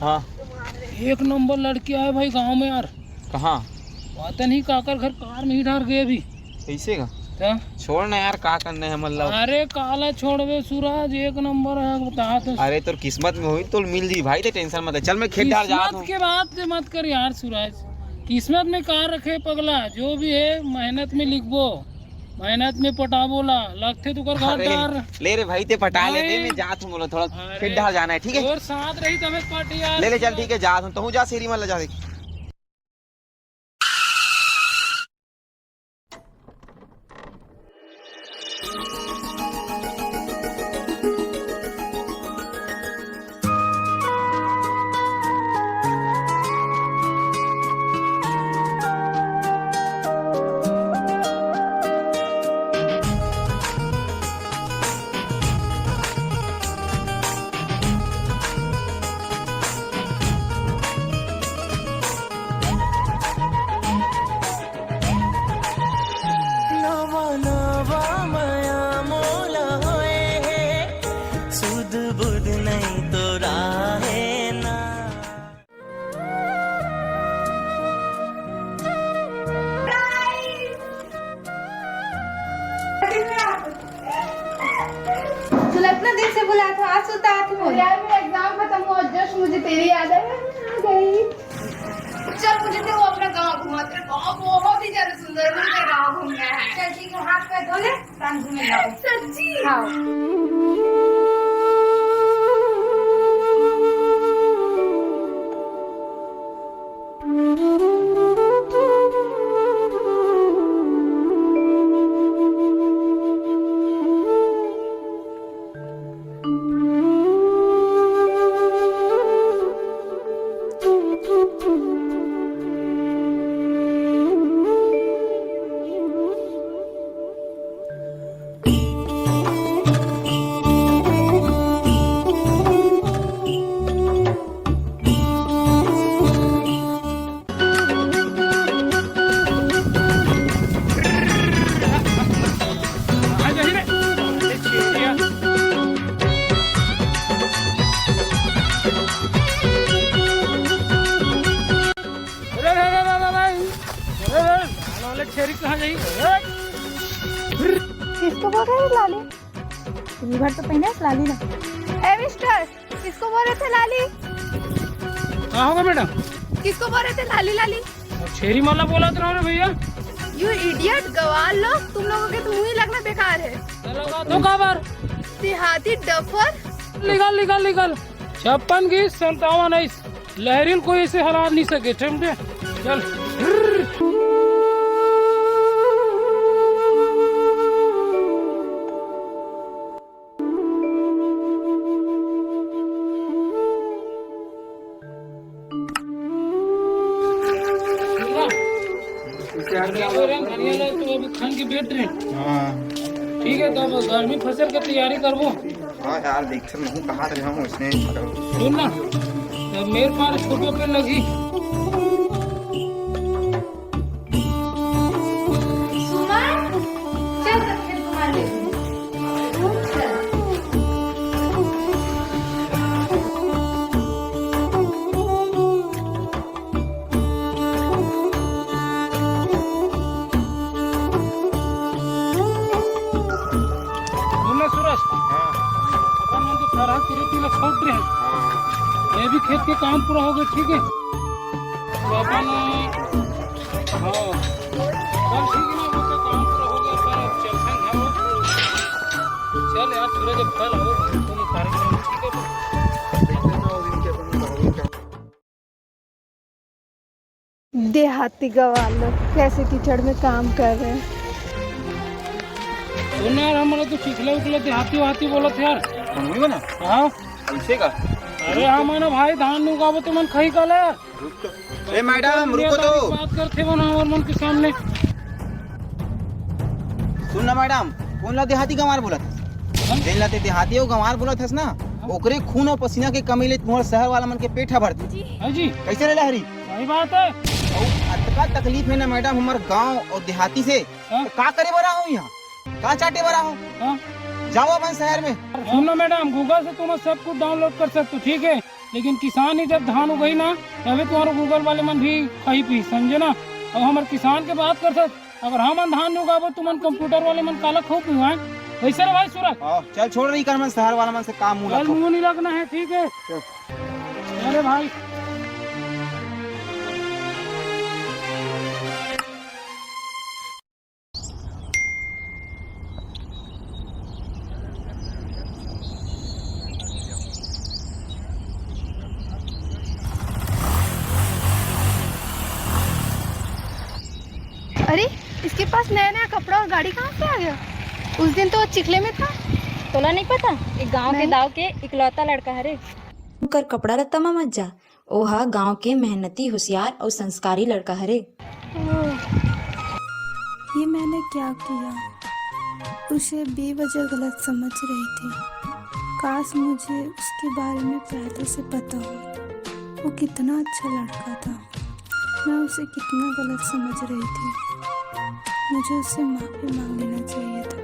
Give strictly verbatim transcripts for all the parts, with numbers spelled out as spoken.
हाँ। एक नंबर लड़की आए भाई गांव में यार। कहाँ? पता नहीं काकर घर कार में ही डार गए अभी। कैसे का? क्या? छोड़ ना यार, का करना है हमन ला। अरे काला छोड़बे सूरज, एक नंबर है, बता तो। अरे तोर किस्मत में होई तो मिल जी भाई, ते टेंशन मत ले। चल मैं खेत डार जात किस्मत हूँ। के बात से मत कर यार सूरज, किस्मत में का रखे पगला, जो भी है मेहनत में लिखबो, मेहनत में पटाबो ला, लगथे तो कर घर अरे, डार। ले रे भाई, ते पटा ले दे, नहीं। मैं जात हूँ, बोलो थोड़ा अरे, खेत डार जाना है, ठीक है? और साथ रही तबे पार्टी यार। ले ले चल, ठीक है, जात हूँ, तहूँ जा, सीरी मन ला जा दे। नवा नवा मया मोला होए हे, सुध बुध नहीं तो राहे ना। तुला इतना दिन से बुलात हूँ, आज सुद्धा आत हूँ। यार, मेरा एग्जाम खत्म हुआ, जस्ट मुझे तेरी याद आई, मैं आ गई। चल, मुझे तो वो अपना गाँव घुमा, तेरा गाँव बहुत ही ज्यादा सुंदर है, मुझे तेरा गाँव घूमना है। चल, ठीक है, हाथ पैर धो ले, शाम घूमे जाओ। सच्ची? हाँ। अरे, अरे, अरे, अरे, अरे, अरे, अरे, अरे, छेरी कहाँ गई? अरे! किसको बोल रहे हो लाली? ये भर तो पहने लाली ना। ए मिस्टर, किसको बोल रहे थे लाली? कहाँ होगा मैडम? किसको बोल रहे थे लाली लाली? छेरी माला बोला तो रहो रे भैया। यू इडियट गवार लोग, तुम लोगों के तो मुंह ही लगना बेकार है। तो का बार? देहाती डफर। निकल, निकल, निकल। छप्पन की संतावन आइस। लहरिन कोई इसे हरा नहीं सके, समझे? चल। तू अभी खान के बैठ रहे। हाँ। ठीक है, तो अब गर्मी फसल की तैयारी करबो। हाँ यार, देख तो नहीं कहाँ रहे हम उसने। सुन ना, तो मेरे पास फोटो पे लगी। सुमन, चल तब खेत घुमा ले। चल। सुन ना सूरज, हाँ। अपन मन के थरहा किरे तीला छोड़ रहे हैं। हाँ। ये भी खेत के काम पूरा हो गए, ठीक है? तो अपन, हाँ। चल ठीक है ना, वो तो काम पूरा हो गया, अपन अब चलते हैं घर। चल यार, सूरज अब कल आओ, तुम कार्यक्रम, ठीक है? देहाती गवार लोग कैसे कीचड़ में काम कर रहे हैं। सुन ना यार, हमारा तो चिखला उखला देहाती वहाती बोलत यार। सुनबे ना? हाँ। कैसे का? अरे हाँ, माना भाई, धान नु उगाबो तो मन खाई काला यार। रुक तो। ए मैडम, रुको तो। बात करते हो ना और मन के सामने। सुन ना मैडम, कौन ला देहाती गंवार बोलत हस? हाँ? जेन ला ते देहाती अउ गंवार बोलत हस ना, हाँ। ओकरे खून अउ पसीना के कमई ले तुम्हर शहर वाला मन के पेट ह भरथे। हाँ जी। कैसे रे लहरी? सही बात है। अउ अतका तकलीफ है ना मैडम, हमर गांव अउ देहाती से, हाँ। तो का करे बर आहो यहाँ? का चाटे बर आहो? हाँ। जाओ अपन शहर में। सुन ना मैडम, Google से तुम सब कुछ download कर सकते हो, ठीक है? लेकिन किसान ही जब धान उगाही ना, तभे तुम्हारो Google वाले मन भी खाही पीही, समझे ना? अब हमर किसान के बात करथस, अगर हमन धान नइ उगाबो, तुमन computer वाले मन काला खाहू पीहू, हैं? वइसे रे भाई सूरज। हाँ, चल छोड़ रही कर मन, शहर वाला मन से काम मुंह चल, लगो। मुंह नहीं लगना है, ठीक है? चल। अरे भाई। अरे, इसके पास नया नया कपड़ा और गाड़ी कहाँ से आ गया? उस दिन तो वो चिखले में था। तोला नहीं पता, एक गांव के नहीं। दाव के इकलौता लड़का हरे। ओकर कपड़ा लत्ता म मत जा, ओहा गांव के मेहनती, होशियार अउ संस्कारी लड़का हरे। ये मैंने क्या किया? उसे बेवजह गलत समझ रही थी। काश मुझे उसके बारे में पहले से पता हो। वो कितना अच्छा लड़का था। मैं उसे कितना गलत समझ रही थी। मुझे उससे माफी मांग लेना चाहिए था।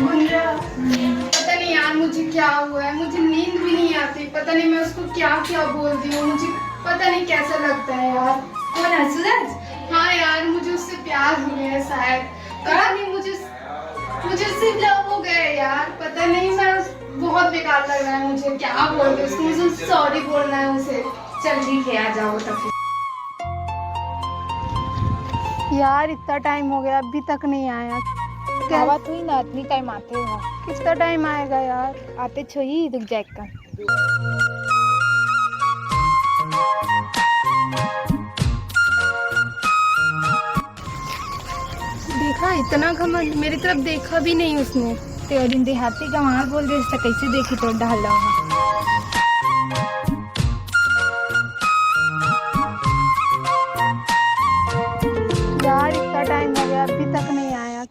गुंजा, पता नहीं यार मुझे क्या हुआ है, मुझे नींद भी नहीं आती, पता नहीं मैं उसको क्या क्या बोल दी हूँ, मुझे पता नहीं कैसा लगता है यार। कौन है, सूरज? हाँ यार, मुझे उससे प्यार हो गया है शायद, पता नहीं मुझे, मुझे उससे लव हो गया है यार, पता नहीं, मैं, बहुत बेकार लग रहा है मुझे, क्या बोल दूँ उसको, मुझे सॉरी बोलना है उसे। चल ठीक है, आ जाओ तब फिर। यार, इतना टाइम हो गया, अभी तक नहीं आया। क्या? आवत हुई ना, इतनी टाइम आते हो। कितना टाइम आएगा यार? आते छोई, रुक जाए का। देखा, इतना घमंड, मेरी तरफ देखा भी नहीं उसने। ते ओ दिन देहाती गंवार बोल रहे, कैसे देखी तो डाल। यार, इतना टाइम हो गया, अभी तक नहीं आया।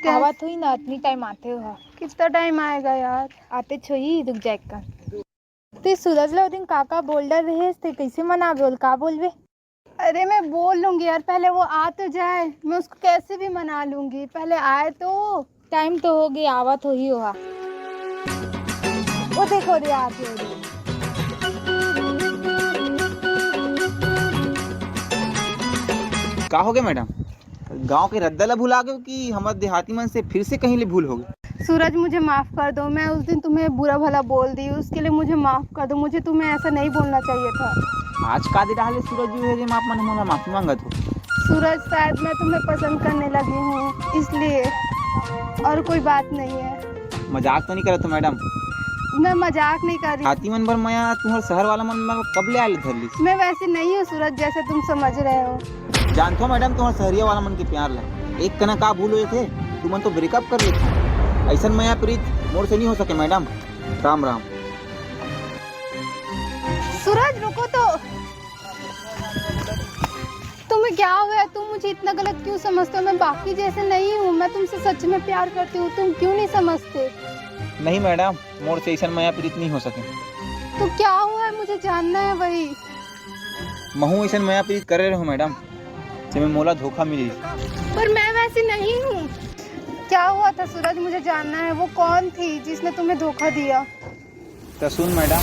क्या? आवत हुई ना, इतनी टाइम आते हो। कितना टाइम आएगा यार? आते छोई, रुक जाए का। ते सूरज ला ओ दिन का का बोल डर रहे, ते कैसे मनाबे, ओला का बोलबे? अरे, मैं बोल लूंगी यार, पहले वो आ तो जाए, मैं उसको कैसे भी मना लूंगी, पहले आए तो। टाइम तो हो गया, आवत होही ओहा। वो देखो रे, आगे रे। का हो गया मैडम? गांव के रद्दा ला भुला गए हो कि हमर देहाती मन से फिर से कहीं ले भूल हो गए? सूरज, मुझे माफ कर दो, मैं उस दिन तुम्हें बुरा भला बोल दी, उसके लिए मुझे माफ कर दो, मुझे तुम्हें ऐसा नहीं बोलना चाहिए था। आज का दे डाले सूरज जी, हे जे माफ मन हमला माफी मांगत हो। सूरज, शायद मैं तुम्हें पसंद करने लगी हूँ, इसलिए, और कोई बात नहीं है। मजाक तो नहीं करत हो मैडम? मैं मजाक नहीं कर रही। हाथी मन बर मया तुहर शहर वाला मन बर कब ले आले धर ली? मैं वैसी नहीं हूँ सूरज, जैसे तुम समझ रहे हो। जानथो मैडम, तुहर शहरिया वाला मन के प्यार ला। एक कना का भूल होए थे, तुमन तो ब्रेकअप कर लेते। ऐसन मया प्रीत मोर से नहीं हो सके मैडम। राम राम। सूरज, रुको तो। तुम्हें क्या हुआ है? तुम मुझे इतना गलत क्यों समझते हो? मैं बाकी जैसे नहीं हूँ, मैं तुमसे सच में प्यार करती हूँ, तुम क्यों नहीं समझते? नहीं मैडम, मोर से ऐसन मया प्रीत नहीं हो सके। तो क्या हुआ है, मुझे जानना है वही। महू ऐसन मया प्रीत करे रहे हूँ मैडम, जेमे मोला धोखा मिली। पर मैं वैसी नहीं हूँ। क्या हुआ था सूरज, मुझे जानना है, वो कौन थी जिसने तुम्हें धोखा दिया? तो सुन मैडम,